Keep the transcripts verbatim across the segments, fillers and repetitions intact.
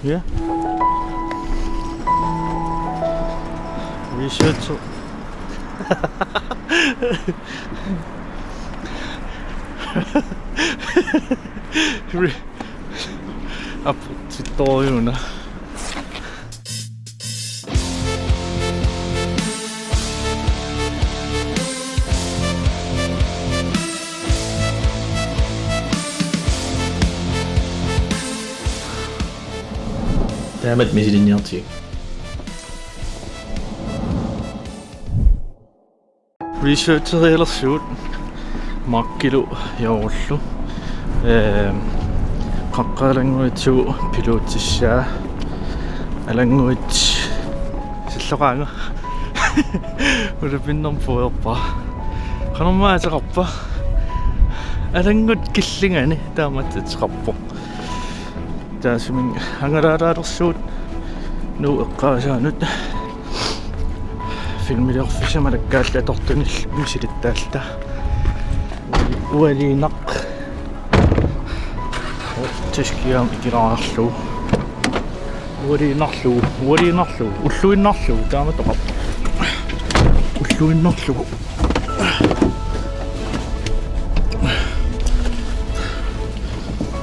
Ja. Research. Re-, aputsittorujuna. Taamatut misilinniartigik. Researcherialersugut Markilu Joorullu. Ehm, Qaqqat Alannguit to piluutissaa. Alannguit silloqaanga. Ulapinnermi puiorpara. Qanormaa ateqarpa? Alanngut killingani taamatut ateqarpoq. Taassuminnga angalaalaalersugut Nuup eqqaasaanut. Filmiliorfissaq malakkaalluta atortunillu misilittaalluta. Ualiinnaq. Taskiaam ikilaarlugu. Ualiinnarlugu, ualiinnarlugu, ulluinnarlugu, taamatut oqarpoq. Ulluinnarlugu.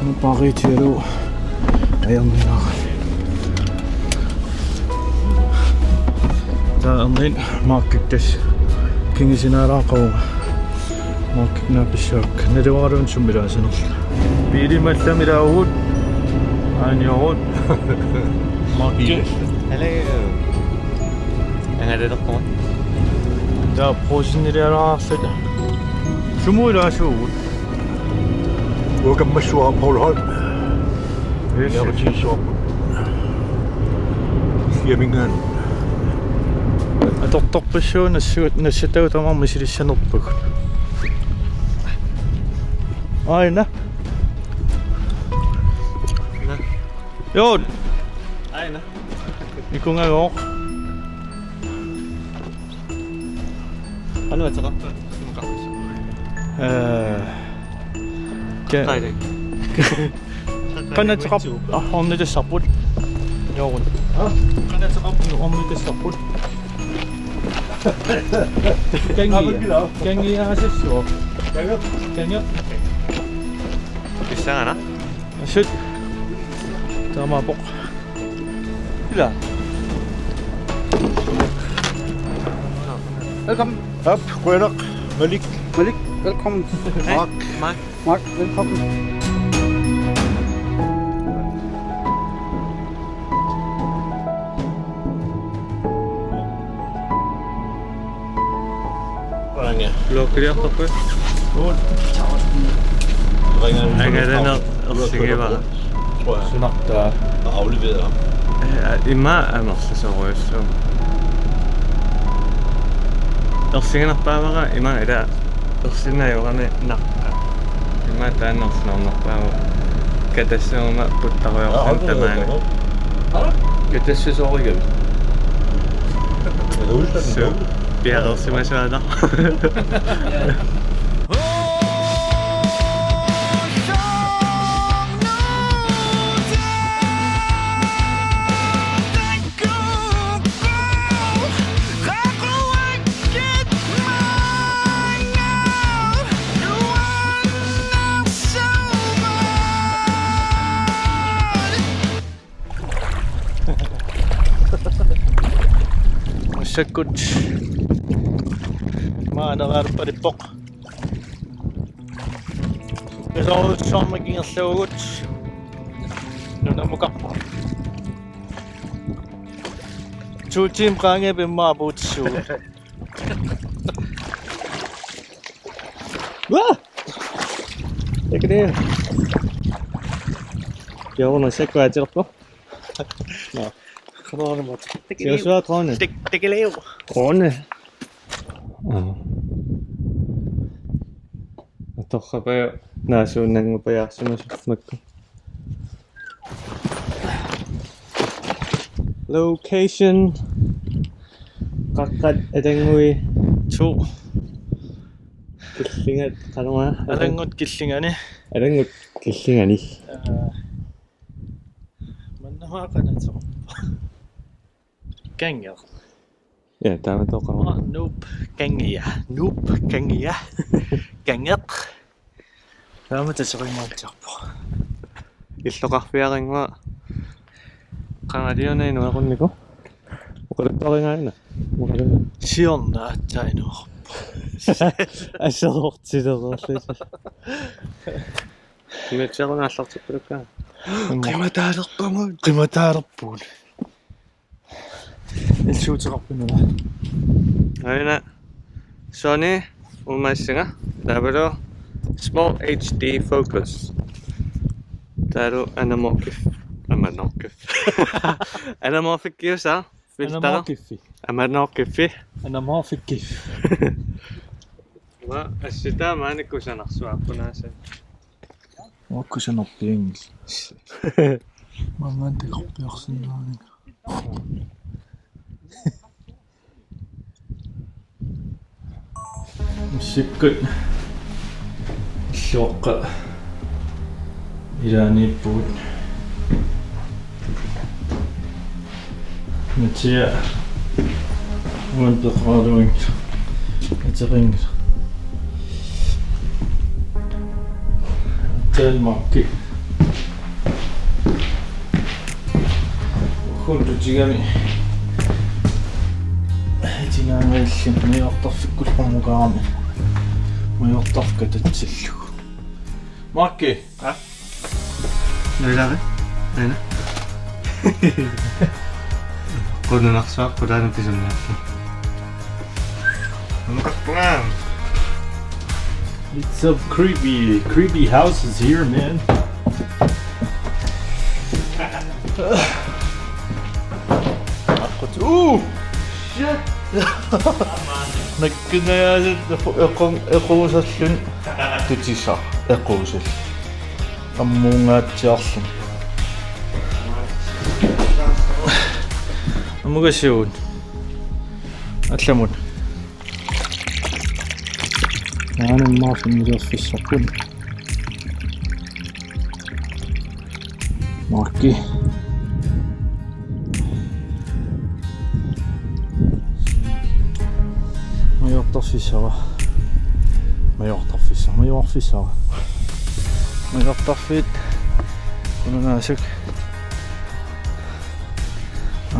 Nupariitigalugu ajorneraat. Taava erniinnaq Markip tassa kingusinnaalaaqavunga. Markip naapissavakka. Naluaraluunniit sumilaasanerluta. Biilimik allamik ilaavugut. Aaniorut. Marki. Hello. Angalalerpara. Taava Brugsenilialaarluta. Sumut ilaasuugut? Uanga kammassuara Poul Holm. Yes. Ikiortigissuarput. Ikiaminngaanniit. Atortorpassuit nassu-, nassatagut tamarmik misilissanerpagut. Aina. Ina. Joon. Aina. Ikungagooq. Qanoq ateqarpa? Ee, ke-, qanoq ateqarpa? Ah, ornitassarput. Joorun. Ha? Qanoq ateqarpa ornitassarput? Kangia. Kangia asassuaq. Kangia. Kangia. Pissangana? Assut. Taamaapoq. Ila. Velkommen. Aap, qujanaq. Malik. Malik, velkommen. Hej. Mark. Mark. Mark, velkommen. Qujanaq. Vloggiliartorpit? Uut. Angalaneq ersigivara. Tror jeg. Sunartaa. Og afleveret ham. Eh, ima amerlasoorujussuuvoq. Ersiginerpaavara ima ila ersinnaajorami naqqa. Ima taanna ersiginerpaavoq. Katassuuma puttarujoorluni tamaani. Katassusoorigami. Suu, piareersimasuaannaq. Massakkut maanna aarpalippoq. Isorussuarmik ingerlavugut. Nunamukaq. To timer qaangiuppata immaqa apuutissuugut. Uaa! Takuliaq. Jooruna sakkuatilerpoq. Nå. Qanoq aamma. Siusua drone. Tik-, tikileju. Drone. Aa. Atorpaat naasuunnanngupajaarsimasut makku. Location. Qaqqat Alannguit to. Killingat qanoq? Alanngut killingani. Alanngut killingani. Aa. Manna Aamma qanoq ateqarpa? Kangeq. Ja, taama toqarama. Nuup Kangia. Nuup Kangia. Kangeq. Taama ateqarpoq. Illoqarfiarannguaq. Qangaliuna inuaqunniko. Oqaluttuarigaanna. Oqalunna. Siorna aatsaat inuarput. Aserortilereerlusi. Imatsiaruna aallartipparukka. Qimataalerpagut. Qimataalerpugut. Illuuteqarpunga. Aana Sony uumaassiga. Taavalu Small H D Focus. Taavalu anamorphic. Anamorphic. Anamorphickiusaa. Filter. Anamorphicki. Anamorphicki. Anamorphicki. Ua, assitaa maani kusanarsuarpunaasa. Ua kusanarpianngilaq. Maanna takorpiarsinnaanngilaq. Sikkut illuaqqat ilaanniippugut. Natia uan peqaraluin ateqanngilaq. Aatsaat Marki. Hundutigami. Itinaangaallin majortarfikkullu qamukaarami. Majortarfik katatsillugu. Marki. Aa? Nuilaavi? Aana. Qununarsuaq qulaanut pisunniarput. Qununarpunga. It's so creepy. Creepy houses here, man. Ooh! Shit! Nakkingajaasut equ-, equ-, equusalluni tutisaq equusalluni. Ammuungaatsiarluni. Amugasiun. Allamut. Naanimmaarluni milerfissarpun. Marki. Majortarfissara. Majortarfissara. Majortarfissara. Majortarfiit. Kununaasuk.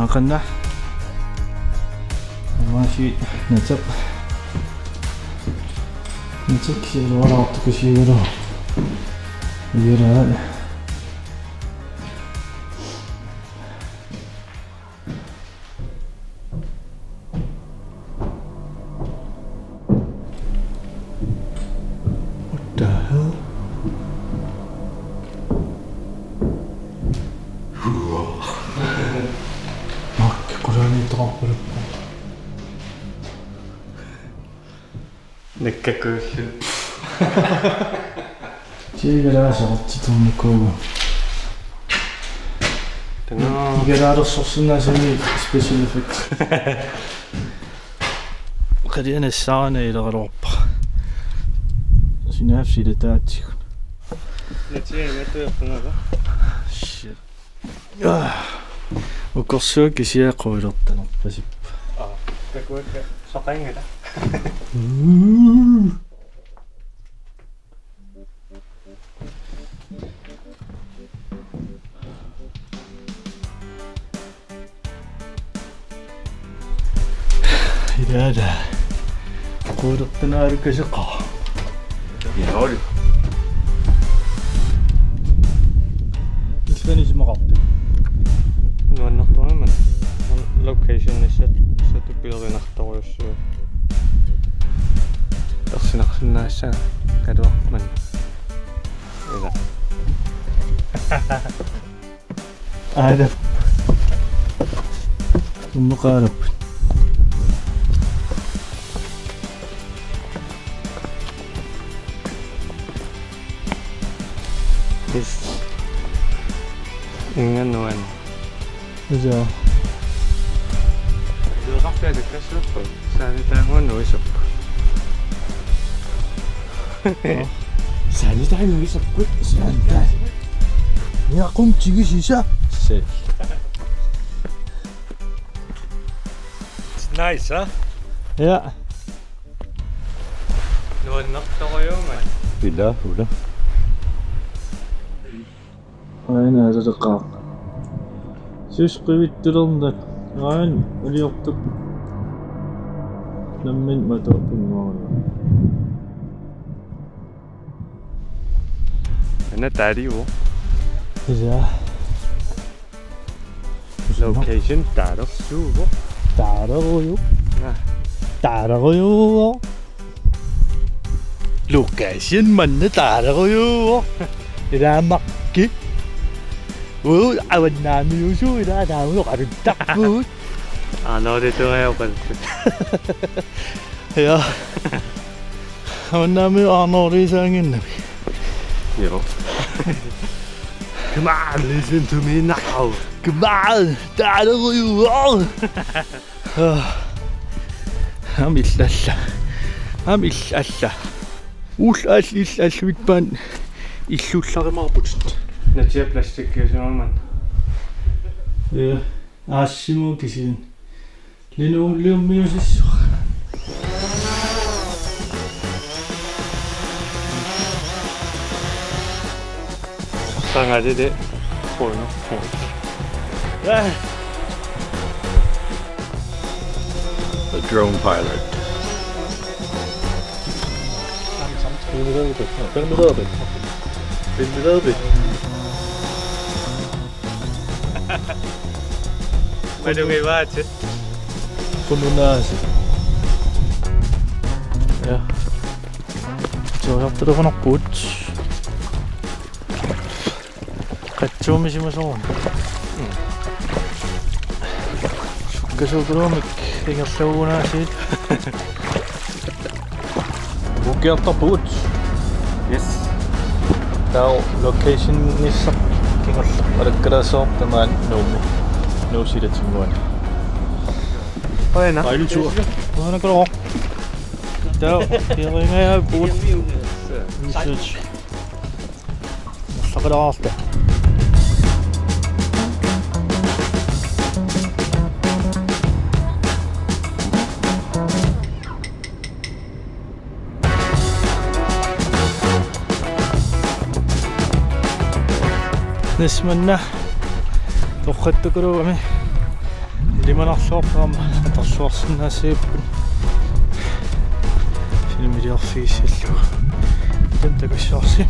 Aqanna. Amaasi natsap. Natsap siluaraartukusiugaluarpoq. Iilaa. What the hell? Marki qulaaniittoqarpaluppoq. Nakkakuulluni. Tigalaasartiternikuugu. Tanga. Igalaalersorsinnaasumik special effects. Qalianassaana ileraluarpa. Sinaafsi ilataatigut. Natia imattuerpunga. Shit. Ah. Ukorsuaq kisiat quilertanerpasippoq. Aa, takuakka soqanngilaq. Ilaala. Quilertanaarukaseqaaq. Ja, oli. Illuani isumaqarpit? Nuannertormat. Location-issat, satu pilerinartorujussuuvoq. Ersinarsinnaassaanga kaluarmat. Ila. Aana. Unneqaraluarput. Is. Inga nuan. Ija. Iluaqarfiata kassuarput. Saanitaanguan nuisoq. Saanitaanguan nuisoq. Saanitaanguan. Niaqum tigusisa. Sik. Nice, hva'? Ja. Nuannertorujuummat. Ila, ula. Aana asateqaaq. Sus qivittulernak. Aana uliortup. Nammineq matoorpinnguaruna. Aana taariu. Ja. Location taarsuuvoq. Taaruju. Naa. Taaruju. Location manna taaruju. Ilaammakki. Uu, avannaamiusuuvoq ilaa taamu oqaruttarpugut. Aa, nå, det tror jeg jo godt. Ja. Avannaamiut Arnorisaanginnami. Jo. Come on, listen to me now. Come on, taaruju. Aamma illalla. Aamma illalla. Uul all ill allvitpaan illullarimaarput. Natia plastikkiusimammat. Ja, aassimu kisiin. Linoleummiusissaq. Sangati de. Bueno. The drone pilot. Filmilaabi. Filmilaabi. Madungivaatit. Kununaasi. Ja. Tuujartulugunarput. Qatsuumisimasooruna. Sukkasuukulumik ingerlagunaasiit. Ukiartarpugut. Yes. Taava location-issaq kingulleq alakkalaassavarput tamaani Nuummi. Nuup silatinnguani. Qujanaq. Dejlig tur. Qujanaq. Taava, kiaringajaappugut. Research. Saqalaarta. Nismanna toqqattukuluugami. Ilimanarluarput aamma atorluarsinnaassagippugut. Filmiliorfigissallugu. Taanna takussavarsi.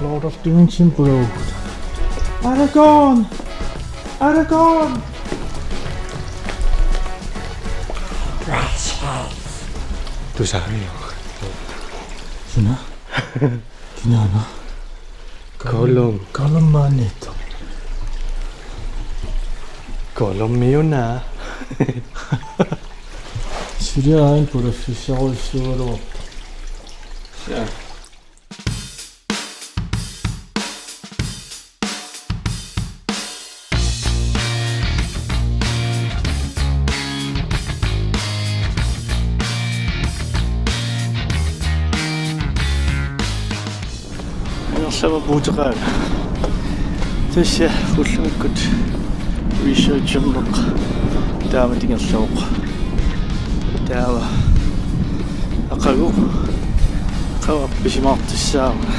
Lord of the Rings-imi pulavugut. Aragorn! Aragorn! Tusaavioq. Suna? Kinaana? Gollum. Gollum maaniittoq. Gollumiuna. Suliaq aamma pulaffissarujussuugaluarpoq. Ja. Ingerlappugut uteqaanga. Tassa ullumikkut researcherneq taamatut ingerlavoq. Taava aqagu qavap pisimaartussaammat.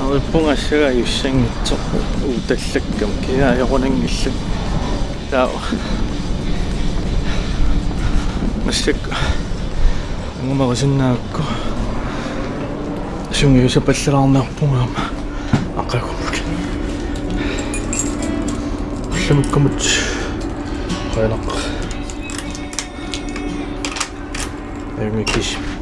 Arippunga assagaa ajussanngitsoq uutallakkama kiga ajorunanngillat. Taava massakkut angumerisinnaagakku sungiusapallalaarniarpunga aamma aqagumut. Ullumikkumut qujanaq. Ajunngikkissiuk.